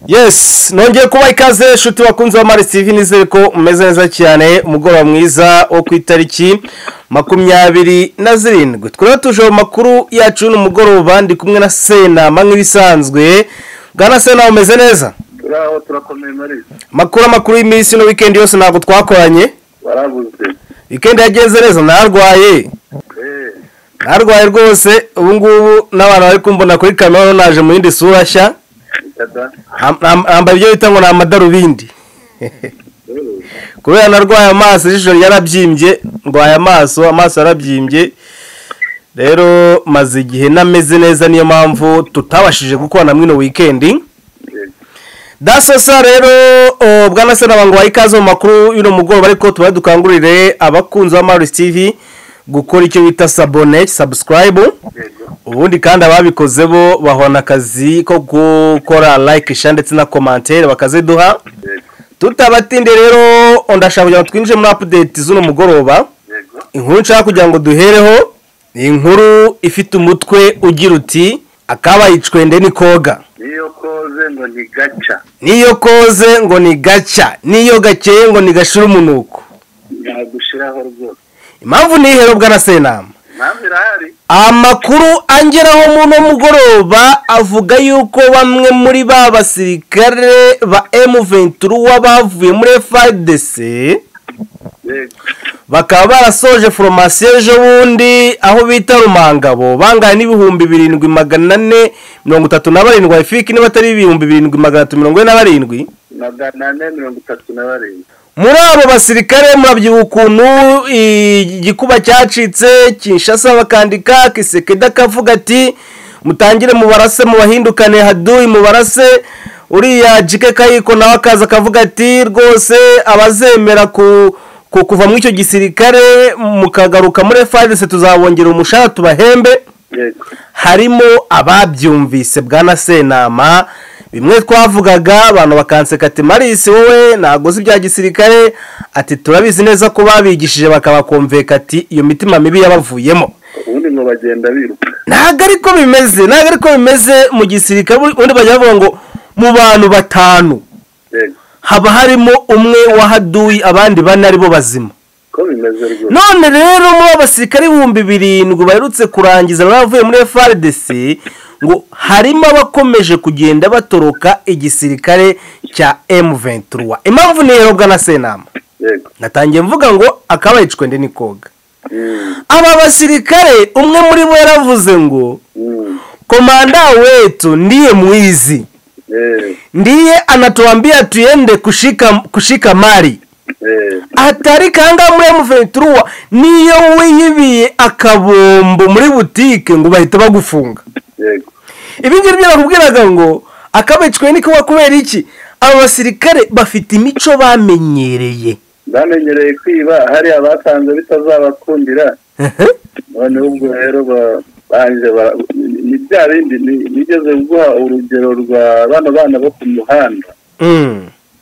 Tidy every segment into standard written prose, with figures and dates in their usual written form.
Yes, nongeye kuba ikaze shuti bakunze wa Mari TV, nizere ko umeze neza cyane. Umugoroba mwiza wo ku itariki 27. Twari tuje mu makuru yacu n'umugoroba, ndi kumwe na Senama nk'ibisanzwe. Bwana Senama, umeze neza? Turaho, turakomeye Mari. Makuru y'iminsi no weekend yose ntabwo twakoranye. Warabuze. Weekend yagenze neza, narwaye. Narwaye rwose, ubu ngubu n'abantu bari kumbona kuri kamera naje mu yindi sura nshya. Nambaye ibyo bita ngo ni amadarubindi kubera narwaye amaso, ijisho yarabyimbye, ndwaye amaso yarabyimbye, rero maze igihe nameze neza, niyo mpamvu tutabashije gukorana mwino weekend. Dasosa rero bwana Senama ngo ikaze mu makuru y'uno mugoroba, ariko tuba dukangurire abakunzi ba Maris TV gukora icyo bita sabone, subscribe. Ubundi kandi ababikoze bo bahona akazi ko gukora like, share ndetse na commentaire bakaziduha. Tutabatinde rero, ndashaka kugira ngo twinjire muri update z'uno mugoroba. Inkuru nshaka kugira ngo duhereho ni inkuru ifite umutwe ugira uti akabaye icwende ni koga. Niyo koze ngo ni gaca. Niyo koze ngo ni gaca, niyo gakeye ngo ni gashira umunuko. Nagushiraho rwose. Impamvu ni ihero bwana Senama. Amakuru angeraho muno mugoroba avuga yuko bamwe muri ba basirikare ba M23 bavuye muri FARDC bakaba barasoje formation ejo bundi aho bita Rumangabo, bangana n'ibihumbi 7437 ifiki niba atari 7347. 437. Muri abo basirikare murabyibuka ukuntu igikuba cyacitse Kinshasa, bakandika Kisekedi akavuga ati mutangire mubarase mubahindukane haduyi mubarase. Uriya Jike Kayiko nawe akaza akavuga ati rwose abazemera kuva muri icyo gisirikare mukagaruka muri FARDC tuzabongera umushahara tubahembe. Harimo ababyumvise bwana Senama, bimwe twavugaga abantu bakanseka ati Marisi wowe ntago uzi bya gisirikare, ati turabizi neza ko babigishije bakabakomveka ati iyo mitima mibi yabavuyemo. Ubundi ngo bagenda biruka. Ntago ariko bimeze, ntago ariko bimeze mu gisirikare. Ubundi bajya bavuga ngo mu bantu batanu haba harimo umwe wahaduyi abandi bane aribo bazima. Ko bimeze rwose. None rero mu basirikare 7000 baherutse kurangiza bavuye muri FARDC ngo harimo abakomeje kugenda batoroka igisirikare cya M23. Impamvu ni rero bwana Senama. Yego. Natangiye mvuga ngo akabaye icwende ni koga. Aba basirikare umwe muri bo yaravuze ngo komanda wetu ndiye mwizi. Ndiye anatuambia tuende kushika mali. Atari kanga muri M23 niyo wiyibiye akabombo muri butike ngo bahita bagufunga. Ibi ngibi byakubwiraga ngo akabecwe ni kuba kubera iki aba basirikare bafite imico bamenyereye. Bamenyereye kwiba, hari abatanze bitazabakundira. None ubwo rero banje ni bya bindi nigeze guha urugero rwa bano bana bo ku muhanda.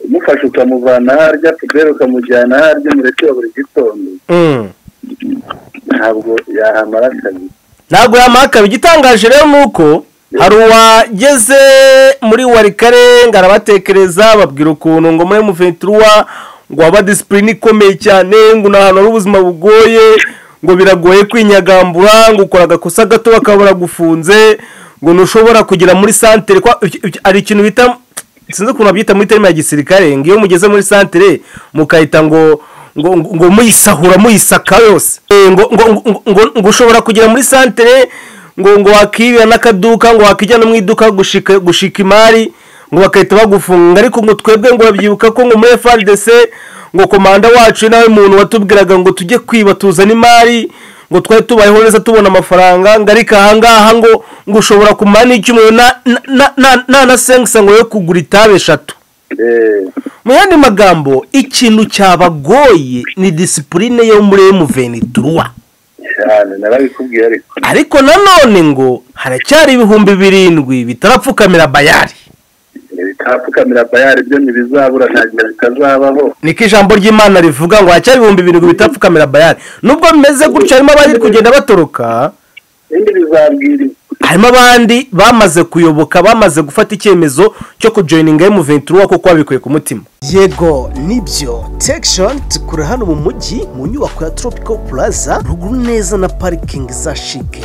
Umufasha ukamuvana harya pubere ukamujyana harya mureke buri gitondo. Ntabwo yahamara kabiri. Ntabwo yahamara kabiri. Igitangaje rero nuko hari uwageze muri Warikare ngo arabatekereza babwira ukuntu ngo muri M23 ngo aba discipline ikomeye cyane, ngo n'ahantu hari ubuzima bugoye, ngo biragoye kwinyagambura, ngo ukora agakosa gato bakabura gufunze, ngo ntushobora kugera muri santere. Ari ikintu bita sinzi ukuntu babyita muri terime ya gisirikare, ngo iyo mugeze muri santere mukahita ngo ngo ngo muyisahura muyisaka yose, ngo ngo ngo ushobora kugera muri santere ngo ngo wakibira n'akaduka, ngo wakijya no mu iduka gushika imari, ngo bakahita bagufunga. Ariko ngo twebwe ngo babyibuka ko ngo muri FARDC ngo komanda wacu nawe muntu watubwiraga ngo tujye kwiba tuzana imari, ngo twari tubayeho neza tubona amafaranga, ngo ariko ahangaha ngo ngo ushobora kumara n'icyumweru na sengisa ngo yo kugura itabi 3. Mu yandi magambo ikintu cyabagoye ni discipline yo muri M23. Cyane narabikubwiye ariko. Ariko nanone ngo haracyari 7000 bitarapfukamira bayari. Bitarapfukamira bayari byo ntibizabura, ntabwo bitazabaho. Niko ijambo ry'Imana rivuga ngo haracyari 7000 bitarapfukamira bayari. Nubwo bimeze gutyo harimo abari kugenda batoroka, indi bizabwira. Harimo abandi bamaze kuyoboka, bamaze gufata icyemezo cyo kujoininga M23 kuko babikuye ku mutima. Yego nibyo, Tekishoni tukura hano mu mujyi mu nyubako ya Tropical Plaza, ruguru neza na parikingi za Shike,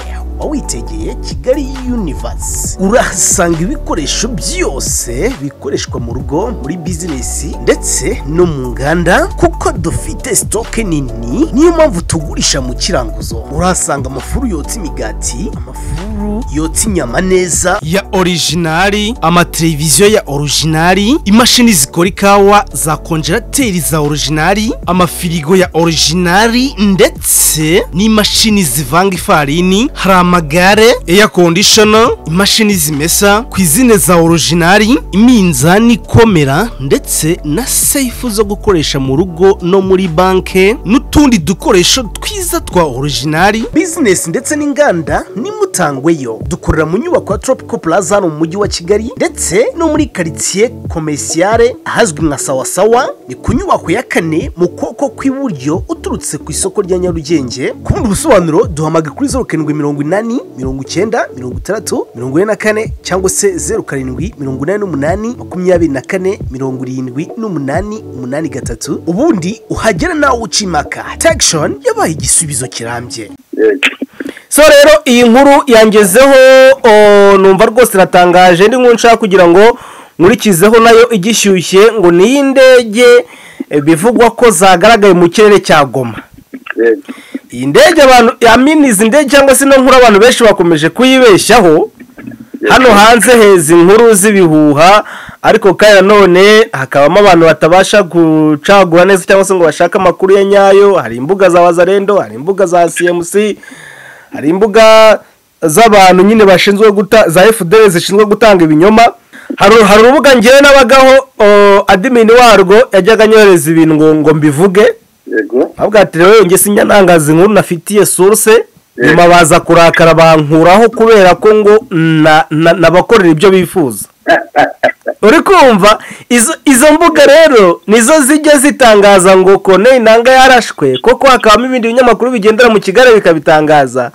witegeye Kigali Universe. Urahasanga ibikoresho byose bikoreshwa mu rugo, muri bizinesi ndetse no mu nganda, kuko dufite stock nini, niyo mpamvu tugurisha mu kiranguzo. Urahasanga amafuru yotsa imigati, amafuru yotsa inyama neza ya originali, amateleviziyo ya originali, imashini zikora ikawa za konjerateri za originali, amafirigo ya originali ndetse n'imashini zivanga ifarini. Hari amagare, air conditioner, imashini zimesa kwizine za originali, iminzani ikomera ndetse na safe zo gukoresha mu rugo no muri banke, n'utundi dukoresho twiza twa originali. Business ndetse n'inganda nimutangweyo. Dukorera mu nyubako ya Tropical Plaza hano mu mujyi wa Kigali ndetse no muri quartier commerciale ahazwi nka Sawasawa, ni ku nyubako ya 4 mu kuboko kw'iburyo uturutse ku isoko rya Nyarugenge. Ku bundi busobanuro duhamagara kuri 0780 90 60 44 cyangwa se 07 88 24 78 83. Ubundi uhagera nawe ucimaka. Tekishoni yabaye igisubizo kirambye. So rero iyi nkuru yangezeho, numva rwose iratangaje, ndi nshaka kugira ngo nkurikizeho nayo igishyushye, ngo ni indege bivugwa ko zagaragaye mu kirere cya Goma. Iyi ndege abantu yaminiza indege cyangwa se no nkuru abantu benshi bakomeje kuyibeshyaho. Hano hanze heza inkuru z'ibihuha, ariko kandi none hakabamo abantu batabasha gucagura neza cyangwa se ngo bashake amakuru ya nyayo. Hari imbuga za Wazalendo, hari imbuga za CMC, hari imbuga z'abantu nyine bashinzwe za FDL zishinzwe gutanga ibinyoma. Hari urubuga ngewe nabagaho, admin warwo yajyaga anyohereza ibintu ngo mbivuge. Yego. Avuga ati rero nge sinya ntangaza inkuru nafitiye source, nyuma baza kurakara bankuraho kubera ko ngo nabakorera ibyo bifuza. Uri kumva izo mbuga rero nizo zijya zitangaza ngo Corneille Nangaa yarashwe, koko hakabamo ibindi binyamakuru bigendera mu Kigali bikabitangaza.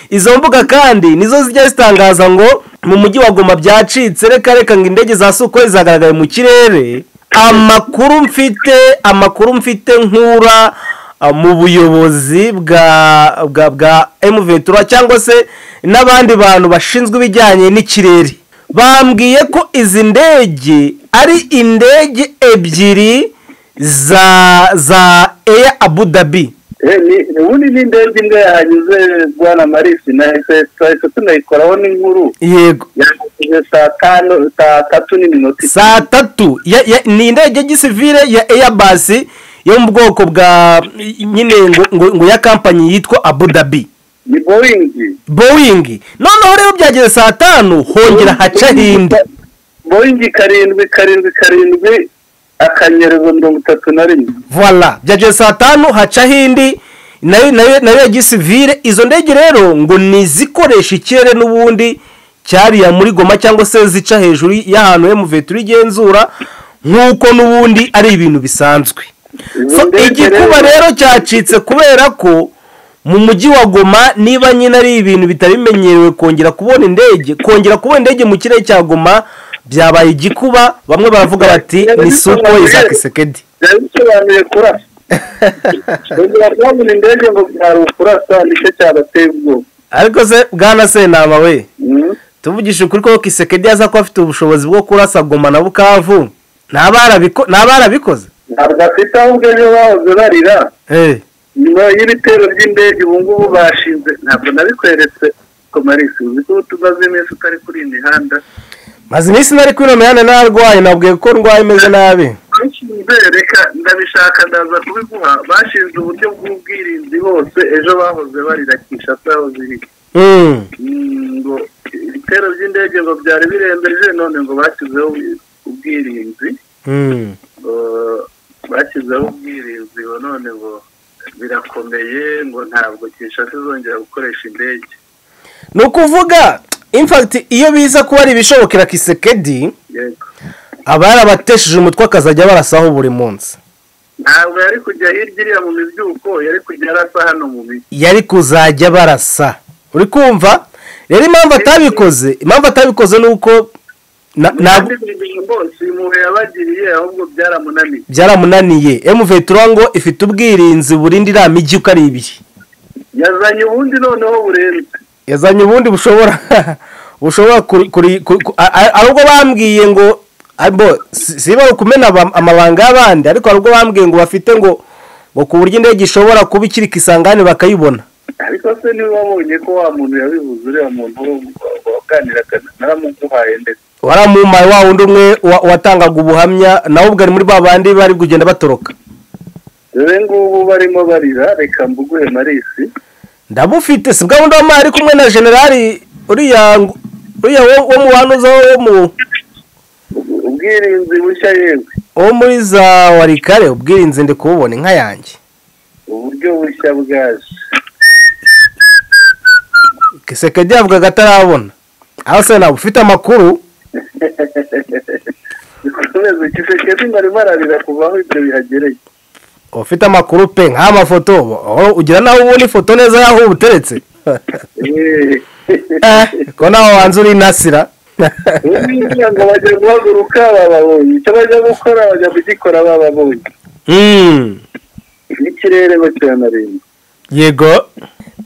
Izo mbuga kandi nizo zijya zitangaza ngo mu mujyi wa Goma byacitse, reka reka ngo indege za Sukhoi zagaragaye mu kirere. Amakuru mfite nkura mu buyobozi bwa M23 cyangwa se n'abandi bantu bashinzwe ibijyanye n'ikirere, bambwiye ko izi ndege ari indege ebyiri za Air Abu Dhabi. Ubundi ni indege imwe yahanyuze Bwana Marisi, nahise tunayikoraho n'inkuru. Yego. Yahanyuze saa tatu n'iminota. Saa tatu. Ni indege y'igisivile ya Airbus yo mu bwoko bwa nyine ngo ya kampanyi yitwa Abu Dhabi. Ni Boeing. Boeing. Noneho rero byageze saa 5 hongera haca hindi. Boeing 7 7 7 akanyerezo 31. Voilà, byageze saa 5 haca hindi nayo ya gisivile. Izo ndege rero ngo nizikoresha ikirere n'ubundi cyariya muri Goma cyangwa se zica hejuru y'ahantu M23 igenzura, nkuko n'ubundi ari ibintu bisanzwe. So igikuba rero cyacitse kubera ko mu mujyi wa Goma niba nyine ari ibintu bitarimenyerewe kongera kubona indege mu kirere cya Goma byabaye igikuba. Bamwe baravuga bati ni Sukhoi za Kisekedi. Byabisobanuye kurasa. Kubona indege ngo byari ukurasa nicyo cyabateye ubwoba. Ariko se bwana Sentama we, tuvugishe ukuri ko Kisekedi aza ko afite ubushobozi bwo kurasa Goma na Bukavu, ntabarabikoze. Ntabwo afite, ahubwo ejo bahoze barira nyuma y'ibitero by'indege ubu ngubu bashinze. Ntabwo nabikweretse Komarisi, uzi ko tumaze iminsi utari kuri iyi mihanda. Maze iminsi nari kuri ino mihanda narwaye, nabwiye ko ndwaye imeze nabi. Reka ndabishaka ndaza kubiguha. Bashinze uburyo bw'ubwirinzi hose, ejo bahoze barira Kinshasa aho ziri. Ngo ibitero by'indege ngo byari birembeje, none ngo bashyizeho ubwirinzi. Bashyizeho ubwirinzi none ngo birakomeye, ngo ntabwo Kinshasa izongera gukoresha indege. Ni ukuvuga in fact iyo biza kuba ari ibishobokera Kisekedi, aba yarabatesheje umutwe akazajya barasaho buri munsi. Ntabwo yari kujya hirya iriya mu mibyuko, yari kujya arasa hano mu mijyi. Yari kuzajya barasa. Uri kumva? Rero impamvu atabikoze nuko ahubwo byaramunaniye. M23 ngo ifite ubwirinzi burindi iriya mijyi uko ari ibiri. Yazanye ubundi noneho burenze. Yazanye ubundi bushobora arubwo bambwiye ngo siba kumena amabanga y'abandi, ariko arubwo bambwiye ngo bafite ngo ku buryo indege ishobora kuba ikiri kisangane bakayibona. Ariko se niba wabonye ko wa muntu yabivuze, uriya muntu waganiraga naramuguhaye ndetse waramumaye wa wundi umwe watangaga ubuhamya, nawe ubwo ari muri ba bandi bari kugenda batoroka. Dore ngubu barimo barira, reka mbuguhe Marisi. Ndabufite si bwa wundi w'amahari ari kumwe na generali uriya wo mu banuza wo mu ubwirinzi bushya, yewe wo muri za Warikare. Ubwirinzi ndi kububona inka yanjye, uburyo bushya bwaje. Kisekedi avugaga atarabona aho se ntabwo ufite amakuru. Kisekedi ngo arimo ararira kuva aho ibyo bihagereye. Ufite amakuru pe, nk'amafoto ugira nawe ubona ifoto neza y'aho ubuteretse. Ko nawe wanze uri inasira. Ngo bajya guhaguruka bababonye, icyo bajya gukora bajya kugikora bababonye. N'ikirere bakiranarinda. Yego.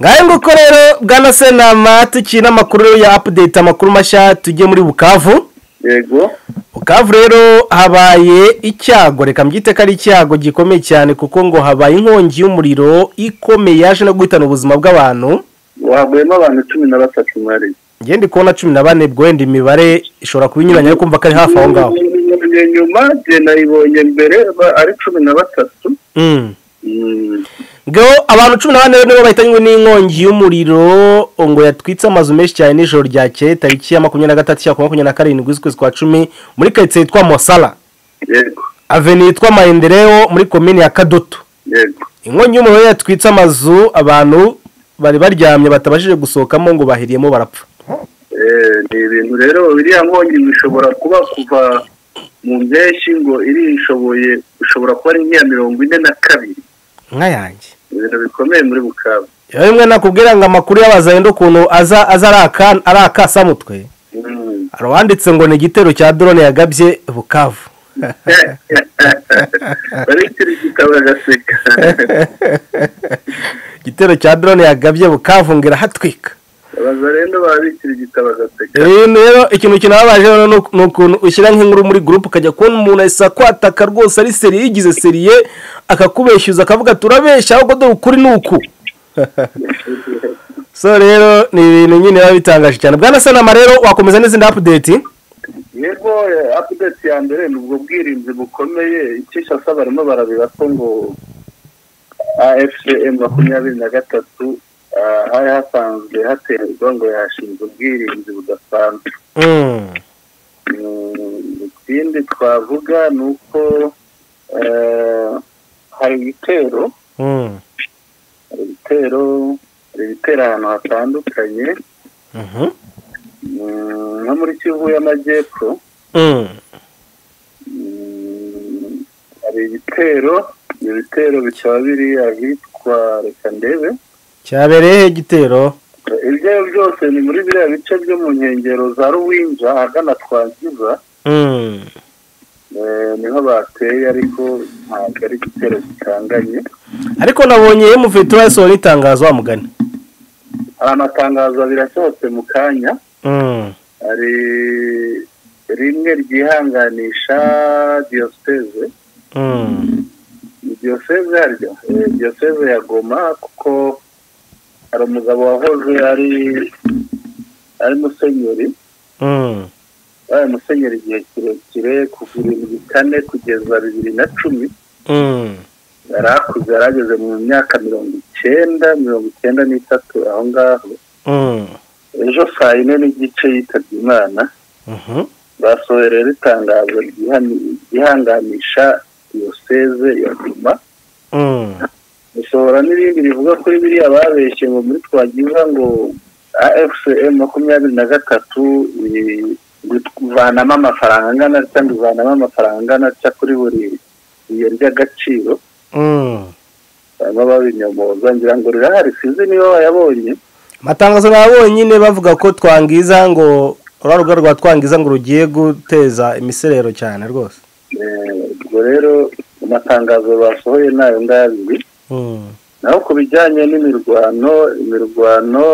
Ngahe nguko rero bwana Senama, tukina amakuru ya update, amakuru mashya, tujye muri Bukavu. Yego. Bukavu rero habaye icyago, reka mbyite ko ari icyago gikomeye cyane, kuko ngo habaye inkongi y'umuriro ikomeye yaje no guhitana ubuzima bw'abantu. Waguyemo abantu 13 mwari. Ngiye ndi kubona 14, bwo wenda imibare ishobora kuba inyuranye, ariko kumva ko ari hafi aho ngaho. Nyuma je nayibonye mbere ari 13. Ngo abantu 14 nibo bahitanywe n'inkongi y'umuriro ngo yatwitse amazu menshi cyane nijoro ryakeye tariki ya 23 cyangwa 27 z'ukwezi kwa 10 muri quartier yitwa Mosala. Yego. Avenue yitwa Maendeleo muri commune ya Kadutu. Yego. Inkongi y'umuriro yatwitse amazu, abantu bari baryamye batabashije gusohokamo ngo bahiriyemo barapfa. Ni ibintu rero biriya nkongi bishobora kuba kuva mu mpeshyi ngo irishoboye, ushobora kuba ari nk'iya 42. Nka yanjye. Ibintu bikomeye muri Bukavu. Yewe nakubwira ngo amakuru y'abazayendo ukuntu aza arakasa mutwe. Arwanditse ngo ni igitero cya drone yagabye Bukavu. Igitero cya drone yagabye Bukavu ngira hatwika. Abazarendo babikira igitabo agaseka. Rero ikintu kinababaje ni ukuntu ushyira nk'inkuru muri group ukajya kubona umuntu ahise kwataka rwose ari seriye, yigize seriye, akakubeshyuza akavuga turabeshya ahubwo dore ukuri ni uku. So rero ni ibintu nyine biba bitangaje cyane. Bwana Sanama rero wakomeza n'izindi update? Yego, update ya mbere ni ubwo bwirinzi bukomeye. Ikishasa barimo barabira ko ngo AFCM 23 hari hasanzwe haterwa ngo yashinze ubwirinzi budasanzwe. Ikindi twavuga ni uko hari ibitero hari ahantu hatandukanye, nko muri Kivu y'Amajyepfo. Hari ibitero bikaba biri ahitwa reka ndebe cyabereye igitero. Ibyo byose ni muri biriya bice byo mu nkengero za Ruwinja ahagana Twagiza. Niho bateye, ariko ntabwo ari igitero gikanganye. Ariko nabonye M23 yasohoye itangazo wa mugani. Hari amatangazo abiri asohotse mu kanya. Hari rimwe ryihanganisha diyoseze. Diyoseze harya diyoseze ya Goma, kuko hari umugabo wahoze ari musenyeri. Ari musenyeri igihe kirekire kuva 2004 kugeza 2010. Yarakuze, yarageze mu myaka 90, 93 aho ngaho. Ejo saa 4:15 yitabye Imana. Basohoye rero itangazo ryihanganisha diyoseze ya Goma. Gusohora n'ibindi bivuga kuri biriya babeshye ngo muri Twagiza ngo AFCM 23 kuvanamo amafaranga angana cyangwa ivanamo amafaranga angana atya kuri buri buye ry'agaciro. Baba babinyomoza, ngira ngo rirahari, sinzi niba wayabonye. Amatangazo nabonye nyine bavuga ko Twangiza ngo ura rwa Twangiza ngo rugiye guteza imiserero cyane rwose. Ubwo rero amatangazo basohoye nayo ngabiri. Naho ku bijyanye n'imirwano, imirwano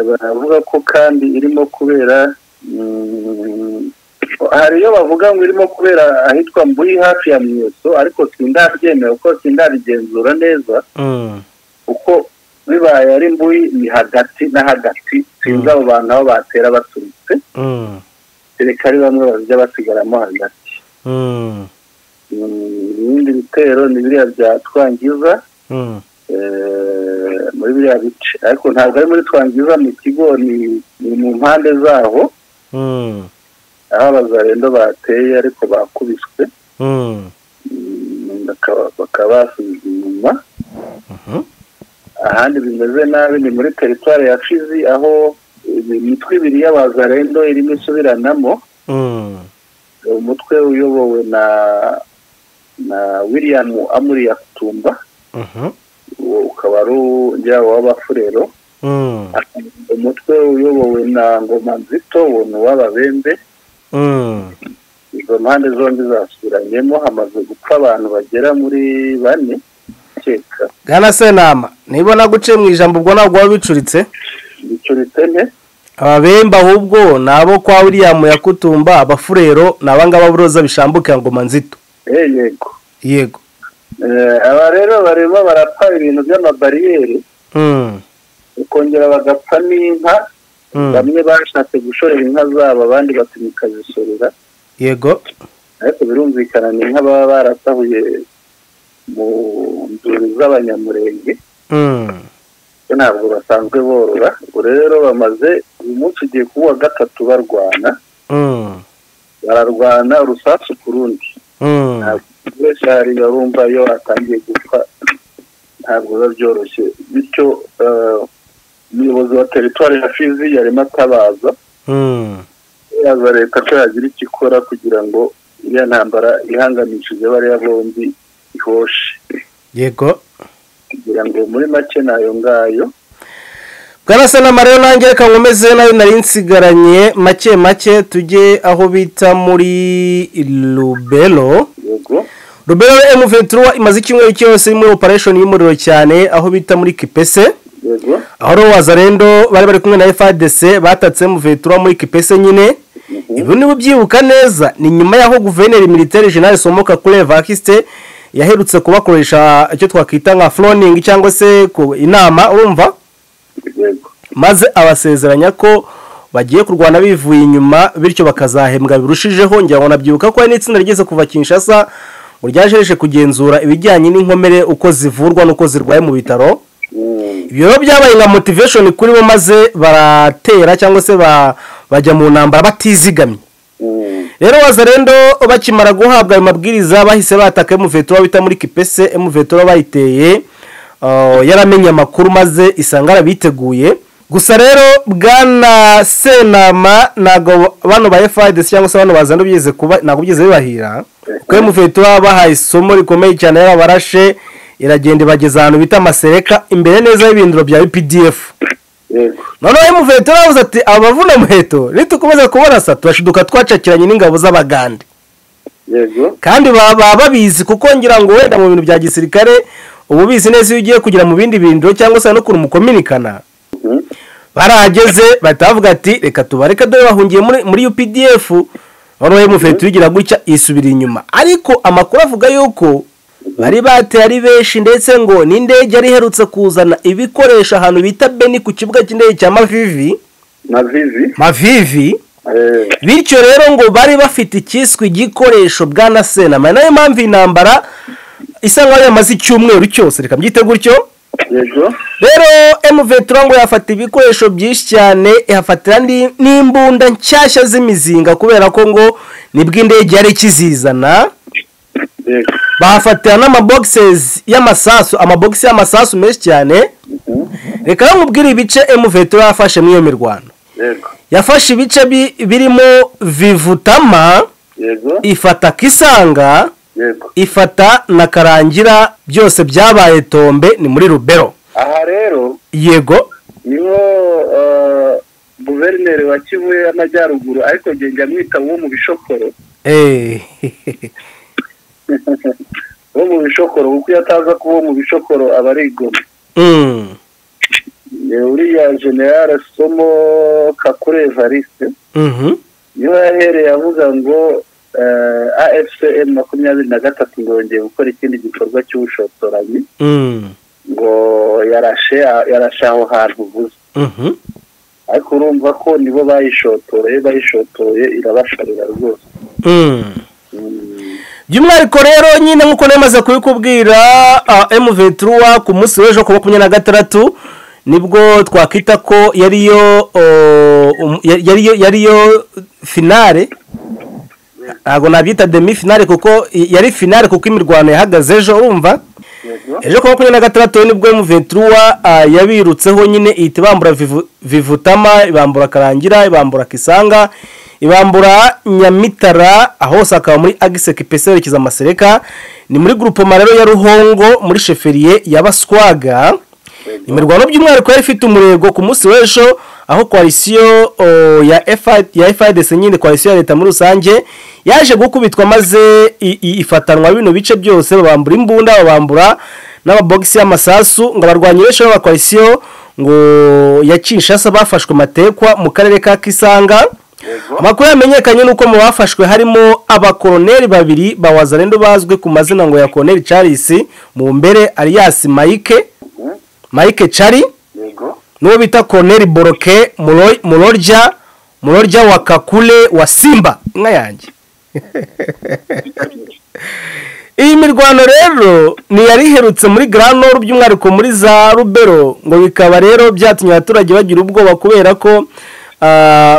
baravuga ko kandi irimo kubera, hari iyo bavuga ngo irimo kubera ahitwa Mbuyi hafi ya Mweso, ariko sindabyemera kuko sindabigenzura neza. Uko bibaye ari Mbuyi ni hagati na hagati, sinzi abo bantu aho batera baturutse. Kereka ari bamwe bajya basigaramo hagati. Ibindi bitero ni biriya bya Twangiza muri biriya bice, ariko ntabwo ari muri Twangiza mu kigo, ni mu mpande zaho aho abazarendo bateye ariko bakubiswe, bakaba basubizwa inyuma. Ahandi bimeze nabi ni muri teritwari ya Fizi, aho imitwe ibiri y'abazarendo irimo isubiranamo. Umutwe uyobowe na William Amuri Yakutumba, ukaba ari w'Abafurero. Umutwe uyobowe na Ngoma Nzito, uwo ni uw'Ababembe. Izo mpande zombi zasubiranyemo, hamaze gupfa abantu bagera muri 4. Bwana Senama, nibona guce mu ijambo ubwo ntabwo wabicuritse. Bicuritse nte? Ababemba ahubwo nabo kwa William Yakutumba, Abafurero nabangaba buroza bishambuka Ngoma Nzito. Yego. Yego. Aba rero barimo barapfa ibintu by'amabariyeri. Ukongera bagapfa n'inka. Bamwe bashatse gushorera inka zabo, abandi batinyuka zisorera. Yego. Ariko birumvikana ni inka baba barasahuye mu nzuri z'Abanyamurenge. Ntabwo basanzwe borora. Ubwo rero bamaze uyu munsi ugiye kuwa 3 barwana. Bararwana urusasu ku rundi. Ntabwo hari barumva iyo atangiye gupfa ntabwo biba byoroshye. Bityo umuyobozi wa teritwari ya Fizi yarimo atabaza yaza leta ko yagira icyo ikora kugira ngo iriya ntambara ihanganishije bariya bombi ihoshe. Yego. Kugira ngo muri make nayo ngayo. Bwana Senama rero nanjye reka nkomeze nayo nari nsigaranye make make, tujye aho bita muri Lubero. Yego. Lubero M23 imaze icyumweru cyose muri operation y'umuriro cyane aho bita muri Kipese. Yego. Aho Wazarendo bari kumwe na FARDC batatse M23 muri Kipese nyine. Ibi nibo byibuka neza ni nyuma yaho gouverneur militaire general Somoka kuri Evariste yaherutse kubakoresha icyo twakwita nka floning cyangwa se inama, urumva? Yego. Maze abasezeranya ko bagiye kurwana bivuye inyuma bityo bakazahembwa birushijeho. Ngira ngo nabyibuka ko n'itsinda rigeze kuva Kinshasa uryajereje kugenzura ibijyanye n'inkomere uko zivurwa n'uko zirwaye mu bitaro. Ibyo byabaye nka motivation kuri bo, maze baratera cyangwa se bajya mu ntambara batizigamye. Rero Wazarendo bakimara guhabwa ayo mabwiriza bahise bataka M23 bita muri Kipese. M23 bayiteye yaramenye amakuru maze isanga arabiteguye. Gusa rero Bwana Senama ntago bano ba FARDC cyangwa se bano bazando byeze kuba ntago byeze bibahira, kuko M23 bahaye isomo rikomeye cyane yarabarashe iragenda bageza ahantu bita Masereka imbere neza y'ibindiro bya UPDF. Yego. Noneho M23 bavuze ati abavuna muheto nitukomeza kubarasa turashiduka twacakiranye n'ingabo z'Abagande. Yego. Kandi baba babizi kuko ngira ngo wenda mu bintu bya gisirikare ubu bizi neza iyo ugiye kugira mu bindi bindiro cyangwa se no kuntu mukominikana. Barahageze batavuga ati reka tubareke dore bahungiye muri UPDF. Noneho M23 igira gutya isubira inyuma, ariko amakuru avuga yuko bari bateye ari benshi, ndetse ngo n'indege yari iherutse kuzana ibikoresho ahantu bita Beni ku kibuga cy'indege cya Mavivi. Mavivi. Bityo rero ngo bari bafite ikiswe igikoresho Bwana Senama. Nayo mpamvu intambara isa nkaho yamaze icyumweru cyose, reka mbyite gutyo. Yego. Rero M23 ngo yafata ibikoresho byinshi cyane, ihafatira n'imbunda nshyashya z'imizinga kubera ko ngo nibwo indege yari ikizizana. Yego. Bahafatira n'amaboxes y'amasasu, amabox y'amasasu menshi cyane. Reka nkubwire ibice M23 yafashe muri iyo mirwano. Yego. Yafashe ibice birimo Vivutama. Yego. Ifata Kisanga. Yego. Ifata na Karangira, byose byabaye tombe ni muri Rubero. Aha rero Yego. Niho guverineri wa Kivu y'Amajyaruguru, ariko njye mwita wo mu bishokoro, wo mu bishokoro, kuko iyo ataza kuba mu bishokoro aba ari Goma. Uriya General Somo Kakure Evariste niwe yahereye avuga ngo AFC M23 ngo yongeye gukora ikindi gikorwa cy'ubushotoranyi, ngo yarashe aho hantu uvuze. Ariko urumva ko nibo bayishotoye irabasharira rwose. By'umwihariko rero nyine nk'uko namaze kubikubwira, M23 ku munsi w'ejo ku 26 nibwo twakwita ko yariyo finale. Ntabwo nabyita demi finale kuko yari finale, kuko imirwano yahagaze ejo. Urumva ejo ku 26 nibwo M23 yabirutseho nyine, ihita ibambura Vivutama, ibambura Karangira, ibambura Kisanga, ibambura Nyamitara, aho hose akaba muri Agiseke Kipese yerekeza Masereka. Ni muri groupement rero ya Ruhongo muri chefferie ya Baswaga. Imirwano by'umwihariko yari ifite umurego ku munsi w'ejo, aho coalition ya FIDC nyine, coalition ya leta muri rusange, yaje gukubitwa maze ifatanwa bino bice byose, babambura imbunda, babambura n'amabogisi y'amasasu. Ngo abarwanyi benshi b'aba coalition ngo ya Kinshasa bafashwe matekwa mu karere ka Kisanga. Amakuru yamenyekanye nuko mu bafashwe harimo abakoroneri babiri ba Wazalendo bazwi ku mazina ngo ya Colonel Charles Mumbere alias Mike Chari, n'uwo bita Colonel Boroke Murorya wa Kakule wa Simba inka yanjye. Iyi mirwano rero ni yari iherutse muri Grand Nord, by'umwihariko muri za Rubero, ngo bikaba rero byatumye abaturage bagira ubwoba kubera ko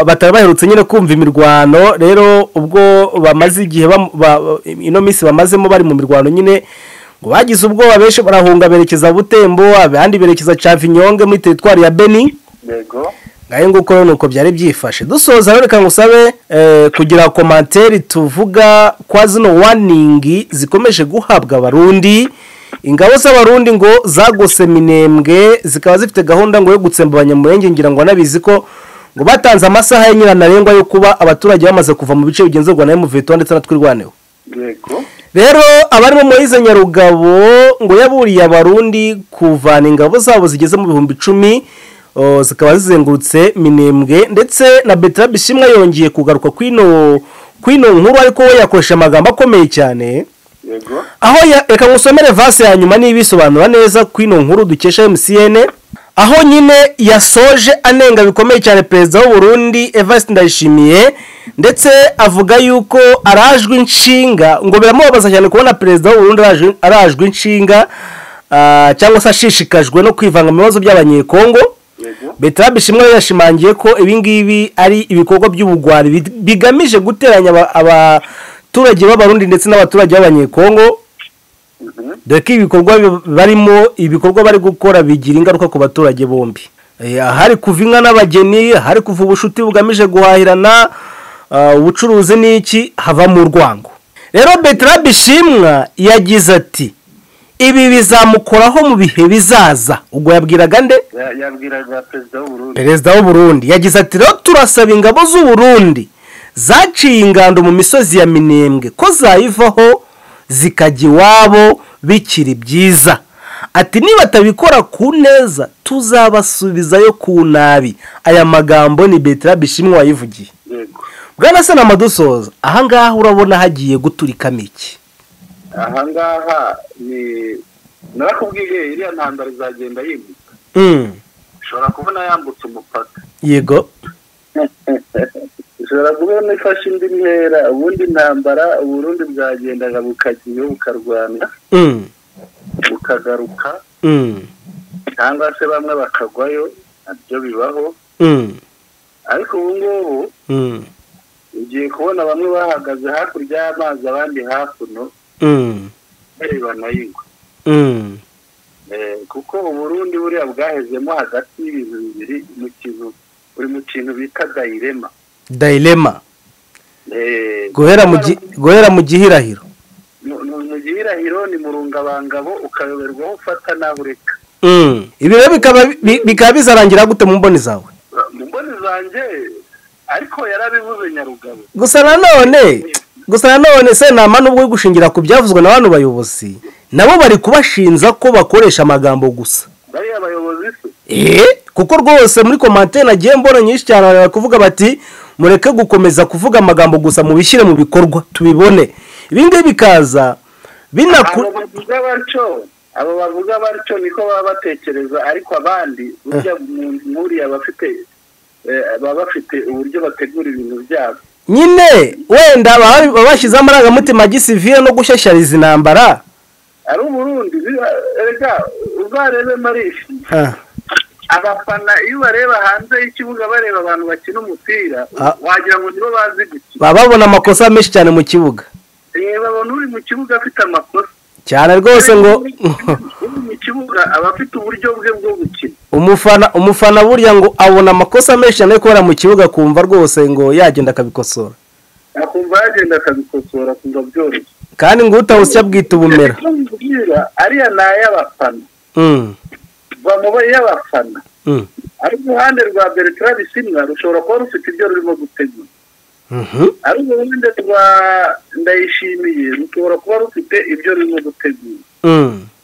batari baherutse nyine kumva imirwano. Rero ubwo bamaze igihe ino minsi bamazemo bari mu mirwano nyine, ngo bagize ubwoba, benshi barahunga berekeza Butembo, abandi berekeza Cavinyonge muri teritwari ya Beni. Yego, ngaye nguko nuko byari byifashe. Dusoza rero reka ngusabe kugira commentaire tuvuga kwa zino warning zikomeje guhabwa abarundi. Ingabo z'abarundi ngo zagose Minembwe, zikaba zifite gahunda ngo yo gutsemba abanyamurenge, ngira ngo nabizi ko ngo batanze amasaha ya nyirantarengwa yo kuba abaturage bamaze kuva mu bice bigenzurwa na M23 ndetse na Twirwaneho. Yego, rero abarimo Moise Nyarugabo ngo yaburiye abarundi kuvana ingabo zabo zigeze mu 10,000, zikaba zizengurutse Minembwe, ndetse na Bertrand Bishimwa yongeye kugaruka kwino nkuru, ariko we yakoresha amagambo akomeye cyane. Yego, aho reka ngusomere verse ya nyuma nibisobanura neza kwino nkuru dukesha MCN, aho nyine yasoje anenga bikomeye cyane perezida w'u Burundi Evariste Ndayishimiye, ndetse avuga yuko arajwe inshinga, ngo biramubabaza cyane kubona perezida w'u Burundi arajwe inshinga cyangwa se ashishikajwe no kwivanga mu bibazo by'abanyekongo. Bertrand Bishimwa yashimangiye ko ibi ngibi ari ibikorwa by'ubugwari bigamije guteranya abaturage b'abarundi ndetse n'abaturage b'abanyekongo, dore ko ibikorwa barimo, ibikorwa bari gukora bigira ingaruka ku baturage bombi. Ahari kuva inka n'abageni, ahari kuva ubushuti bugamije guhahirana, ubucuruzi n'iki, hava mu rwango. Rero Bertrand Bishimwa yagize ati ibi bizamukoraho mu bihe bizaza. Ubwo yabwiraga nde? Yabwiraga perezida w'u Burundi. Perezida w'u Burundi yagize ati rero turasaba ingabo z'u Burundi zaciye ingando mu misozi ya Minembwe ko zayivaho zikajya iwabo bikiri byiza. Ati niba tabikora ku neza tuzabasubizayo ku nabi. Aya magambo ni Bertrand Bishimwa wayivugiye. Yego, Bwana Senama, dusoza ahangaha urabona hagiye guturikamo iki? Ahangaha ni narakubwiye iriya ntambara izagenda yimuka. Ushobora kubona yambutse umupaka. Yego, ushobora kubona ifashe indi ntera. Ubundi intambara Uburundi bwagendaga bukagiye bukarwana, bukagaruka, cyangwa se bamwe bakagwayo, nabyo bibaho. Ariko ubu ngubu ugiye kubona bamwe bahagaze hakurya y'amazi, abandi hakuno, barebana y'ingwe. Kuko Uburundi buriya bwahezemo hagati y'ibintu bibiri, mu kintu uri mu kintu bita dayirema. Dayirema guhera mu gihirahiro. Mu gihirahiro ni murungabangabo, ukayoberwaho ufata naho ureka. Ibi rero bikaba bizarangira gute mu mboni zawe? Mu mboni zanjye ariko yarabivuze Nyarugabo. Gusa nanone Sentama nubwo gushingira ku byavuzwe na bano bayobozi, nabo bari kubashinza ko bakoresha amagambo gusa. Bariya bayobozi se? Kuko rwose muri commentaire nagiye mbona nyinshi cyane bari kuvuga bati mureke gukomeza kuvuga amagambo gusa, mubishyire mu bikorwa tubibone. Ibi ngibi bikaza abo bavuga batyo niko baba batekereza, ariko abandi burya nkuriya baba bafite uburyo bategura ibintu byabo. Nyine wenda baba bashyizeho amarangamutima gisivile no gushyashyariza intambara. Ari Uburundi, erega uzarebe Marisha, abafana iyo bareba hanze y'ikibuga bareba abantu bakina umupira wagira ngo nibo bazi gukina. Baba babona amakosa menshi cyane mu kibuga. Babona uri mu kibuga afite amakosa cyane rwose, ngo uri mu kibuga aba afite uburyo bwe bwo gukina. Umufana burya ngo abona amakosa menshi cyane kubera mu kibuga, kumva rwose ngo yagenda akabikosora. Akumva yagenda akabikosora, akumva byoroshye. Kandi ngo utawusya bwita ubumera. Ariya ni ay'abafana. Bamuba y'abafana. Ariko uruhande rwa Bertrand Bisimwa rushobora kuba rufite ibyo rurimo gutegura. Ariko uruhande rwa Ndayishimiye rushobora kuba rufite ibyo rurimo gutegura.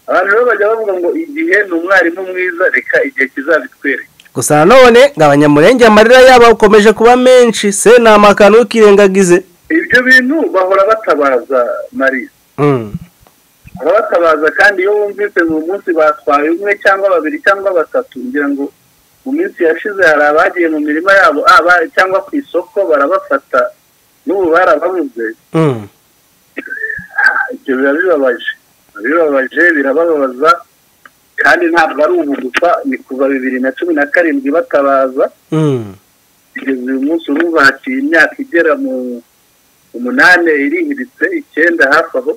Abantu rero bajya bavuga ngo igihe ni umwarimu mwiza, reka igihe kizabitwereka. Gusa nanone ngo abanyamurenge amarira yabo akomeje kuba menshi, Sentama akantu kirengagize. Ibyo bintu bahora batabaza Marie. Batabaza, kandi iyo wumvise mu munsi batwaye umwe cyangwa babiri cyangwa batatu, ngira ngo mu minsi yashize hari abagiye mu mirima yabo cyangwa ku isoko barabafata, n'ubu barababuze. Ibyo biba bibabaje, birababaza, kandi ntabwo ari ubu gusa, ni kuva 2017 batabaza kugeza uyu munsi. Urumva haciye imyaka igera mu 8 irihiritse 9 hafi aho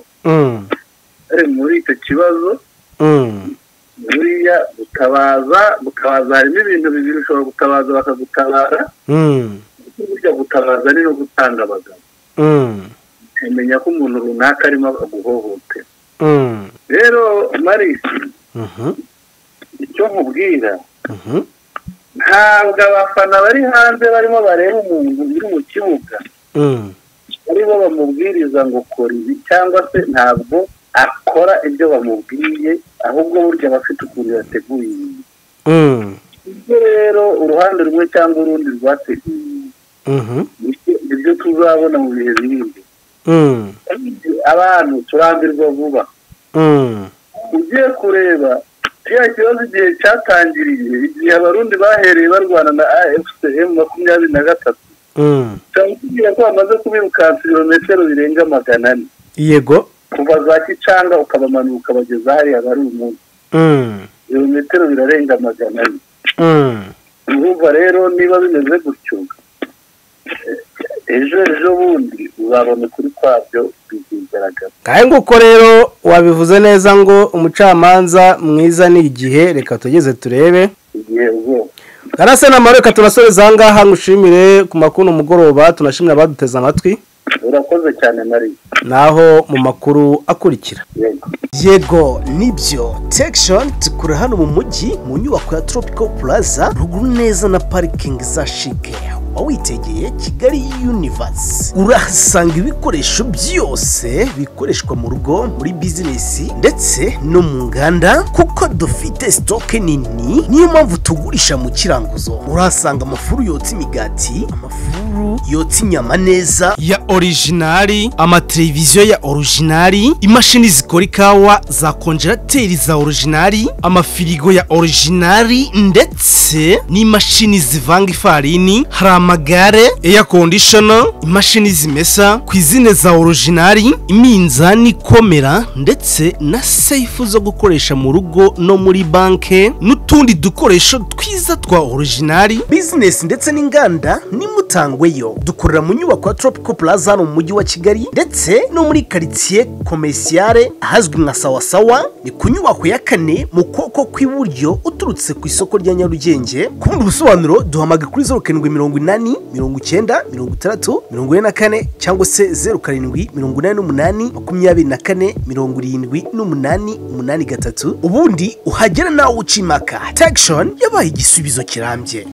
ari muri icyo kibazo. Buriya gutabaza harimo ibintu bibiri, ushobora gutabaza bakagutabara, burya gutabaza ni no gutanga abagabo, umenya ko umuntu runaka arimo aguhohotera. Rero Marisi, icyo nkubwira, ntabwo abafana bari hanze barimo bareba umuntu uri mu kibuga aribo bamubwiriza ngo kora ibi, cyangwa se ntabwo akora ibyo bamubwiye, ahubwo burya bafite ukuntu yateguye ibintu. Ibyo rero uruhande rumwe cyangwa urundi rwateguye, ibyo tuzabona mu bihe biri imbere. Abantu turambirwa vuba. Ugiye kureba kiriya kibazo igihe cyatangiriye, igihe Abarundi bahereye barwana na AFC M23, cyangwa ko bamaze kubirukansa ibirometero birenga 400. Yego, kuva za Kicanga ukabamanuka ukabageza hariya bari umunsi, ibirometero birarenga 400. Urumva rero niba bimeze gutyo, ejo bundi uzabona kuri kwabyo bizigaragaza. Kandi nguko rero wabivuze neza ngo umucamanza mwiza ni igihe, reka tugeze turebe igihe ubwo. Karase na Maruka turasoreza aha ngaha, ngushimire ku makuru umugoroba, tunashimira abaduteze amatwi. Urakoze cyane Marie. Naho mu makuru akurikira. Yego nibyo Tekishoni tukura hano mu mujyi mu nyubako ya Tropical Plaza, ruguru neza na parikingi za Shike. Witegeye Kigali Universe, urahasanga ibikoresho byose bikoreshwa mu rugo, muri bizinesi ndetse no mu nganda, kuko dufite sitoke nini, niyo mpamvu tugurisha mu kiranguzo. Urahasanga amafuru yotsa imigati, amafuru yotsa inyama neza ya orijinali, amateleviziyo ya orijinali, imashini zikora ikawa za konjerateri za orijinali, amafirigo ya orijinali ndetse n'imashini zivanga ifarini. Hari amagare, air conditioner, imashini zimesa kwizine za orijinali, iminzani ikomera ndetse na safe zo gukoresha mu rugo no muri banke, n'utu N'utundi dukoresho twiza twa original. Business ndetse n'inganda nimutangweyo. Dukorera mu nyubako ya Tropical Plaza hano mu mujyi wa Kigali, ndetse no muri quartier commerciale ahazwi nka Sawasawa, ni ku nyubako ya kane mu kuboko kw'iburyo uturutse ku isoko rya Nyarugenge. Ku bundi busobanuro duhamagara kuri 0780 90 60 44 cyangwa se 0788 24 78 83. Ubundi uhagera nawe uca impaka. Tekishoni yabaye igisubizo kirambye.